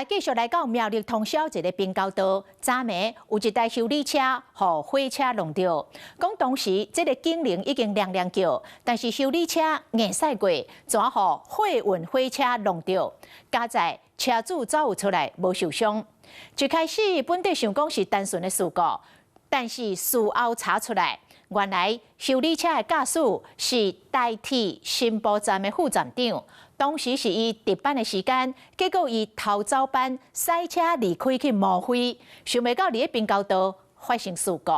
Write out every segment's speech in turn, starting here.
繼續來到苗栗通霄一个平交道，昨暝有一台修理車予火車挵著，講當時這个警鈴已經亮亮叫，但是修理車硬駛過，怎予貨運火車挵著，佳哉車主走有出來無受傷。一開始本底想講是單純的事故，但是事後查出來，原來修理車的駕駛是台鐵新埔站的副站長。當時是伊值班的時間，結果伊偷走班，駛車離開去摸灰，想袂到佇咧平交道發生事故。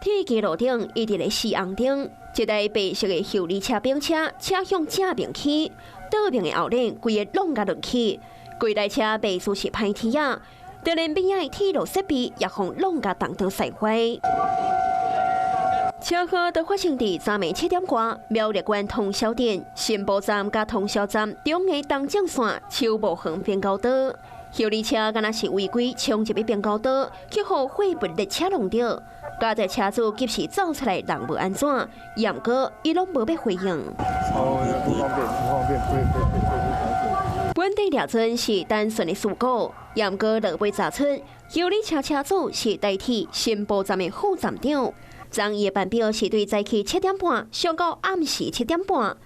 鐵橋路頂一直咧試紅燈，一台白色的修理車兵車車向正面去，倒面的後輪規个挵共落去，規台車袂輸是歹鐵仔，就連邊仔的鐵路設備也予挵共當場駛壞。車禍就發生佇昨暝7點外，苗栗縣通霄鎮新埔站佮通霄站中的東正線秋茂園平交道，修理車敢若是違規衝入去平交道，去予貨物列車挵著。佳哉車主及時走出來，人無按怎，毋過伊攏無欲回應。哦，不方便，不方便，對對對對。本底掠準是單純的事故，毋過落尾查出，修理車車主是台鐵新埔站的副站長。昨伊的班表是對早起7點半上到暗時7點半，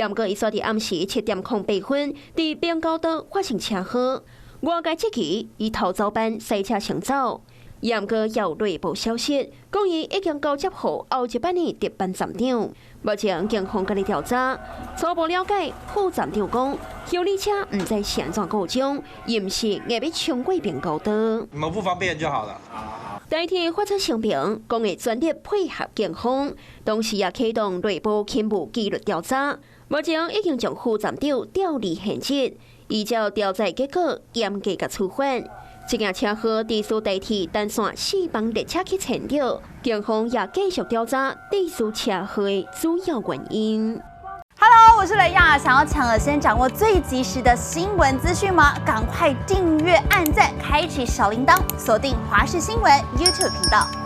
毋過伊煞佇暗時7點08分，佇平交道發生車禍。外界質疑伊偷走班駛車先走，毋過有內部消息，講伊已經交接予後一班的值班站長。目前警方佮咧調查，初步了解，副站長講修理車毋知是按怎故障，伊毋是硬欲衝過平交道。你們不方便就好了。台鐵發出聲明，講會全力配合警方，同時也啟動內部勤務紀律調查。目前已經將副站長調離現職，依照調查結果嚴格共處分。這件車禍致使台鐵單線四班列車去牽著，警方也繼續調查致使車禍的主要原因。 Hello，我是雷亞，想要搶先掌握最及時的新聞資訊嗎？趕快訂閱、按讚、開啟小鈴鐺，鎖定華視新聞 YouTube 頻道。